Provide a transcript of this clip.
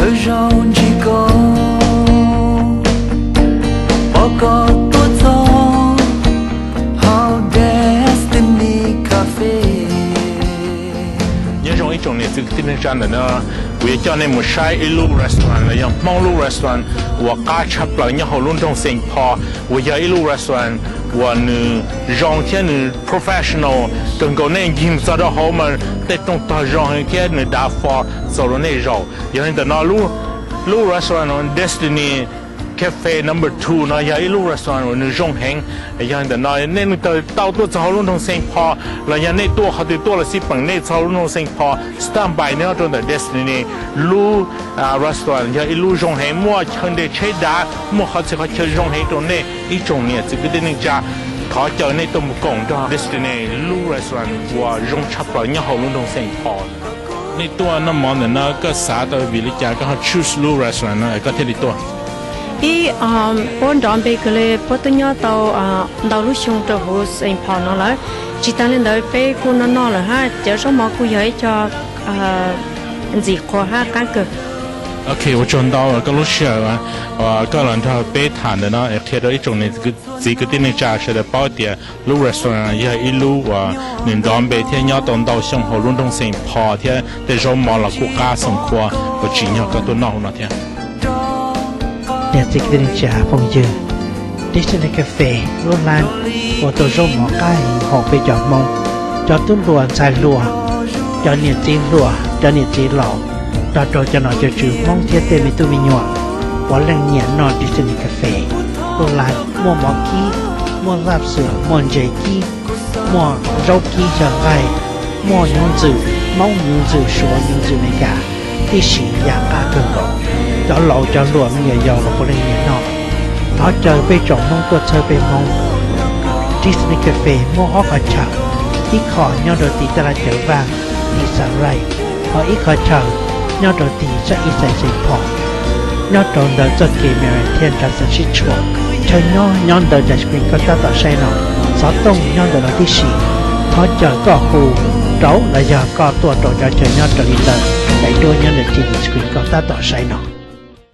Zoo ntsib koj, pom koj tuaj txog hauv Destiny Cafe. Nyob zoo ib tsoom niam txiv kwv tij neej tsa ntawm no, kuv yuav coj nej mus saib ib lub restaurant los yog Hmoob lub restaurant uas qab tshaj plaws nyob hauv lub nroog Saint Paul, uas yog ib lub restaurant uas nws zoo thiab nws professional kawg nkaus. Nej ncig mus txog rau hauv mas tej rooj tog zoo heev thiab nws dav fo txaus rau nej zaum. Yog li ntawm no, lub restaurant Destiny Cafe number two no yog ib lub restaurant uas nws zoo heev. Yog li ntawm no nej leej twg tau tuaj txog hauv lub nroog Saint Paul los yog nej tuaj qhov twg tuaj los xij peem nej txog lub nroog Saint Paul, stop by nyob rau ntawm Destiny. Lub restaurant yog ib lub zoo heev, muaj chaw nres tsheb dav, muaj qhov txhia qhov chaw zoo heev rau nej ib tsoom niam txiv kwv tij neej tsa. Thov caw nej tuaj mus koom nrog Destiny lub restaurant uas zoo tshaj plaws nyob hauv lub nroog Saint Paul. Nej tuaj noj mov ntawm no koj xav tau vim li cas koj ho choose lub restaurant no koj thiaj li tuaj? Ib, puab nrov npe kawg li, puab twb nyob tau ntau lub xyoo rau huv Saint Paul no lawm. Tsis tas li ntawd peb kuj noj noj lawm hab cov zaub mov kuj yog ib co ntxim qhuav hab qaab kawg. Ok, ua tsaug ntau koj lub sij hawm uas koj los nrog peb tham ntawm no es qhia rau ib tsoom niam txiv kwv tij neej tsa sawv daws paub tias lub restaurant yog ib lub uas nws nrov npe thiab nyob tau ntau xyoo hauv lub nroog Saint Paul thiab tej zaub mov los kuj qab xoom qhua uas tsim nyog koj tuaj noj hauv no thiab. Niam txiv kwv tij neej tsa phooj ywg, Destiny Cafe lub hlab ua tau zaub mov qab heev hauv peb cov Hmoob, cov tub hluas ntxhais hluas, cov niam txiv hluas, cov niam txiv laus, nrog rau cov nom cov tswv Hmoob thiab tej me tub me nyuam, puav leej nyiam noj Destiny Cafe. Lub hlab muaj mov kib, muaj laj xwm, muaj ntses kib, muaj zaub kib xyaw nqaij, muaj nyuv ntxwm Hmoob, nyuv ntxwm Suav, nyuv ntxwm Amelikas, tib si yam qab kawg nkaus. Cov laus cov hluas me nyuam yaus los puav leej nyiam noj. Thov caw peb tsoom Hmoob tuaj txhawb peb Hmoob. Destiny Cafe muaj ob qhov chaw, ib qho nyob rau tim taj laj Cawv Vaj, tim Sunrise, ho ib qhov chaw nyob rau tim sab Eastside Saint Paul, nyob rau ntawm txoj kev Marion thiab Johnson sib tshuam. Chaw nyob nyob ntawm daim screen koj tab tom saib no, xov tooj nyob ntawm no tib si. Thov caw koj hu rau los yog koj tuaj rau cov chaw nyob raws li ntawm daim duab nyob ntawm daim screen koj tab tom saib no.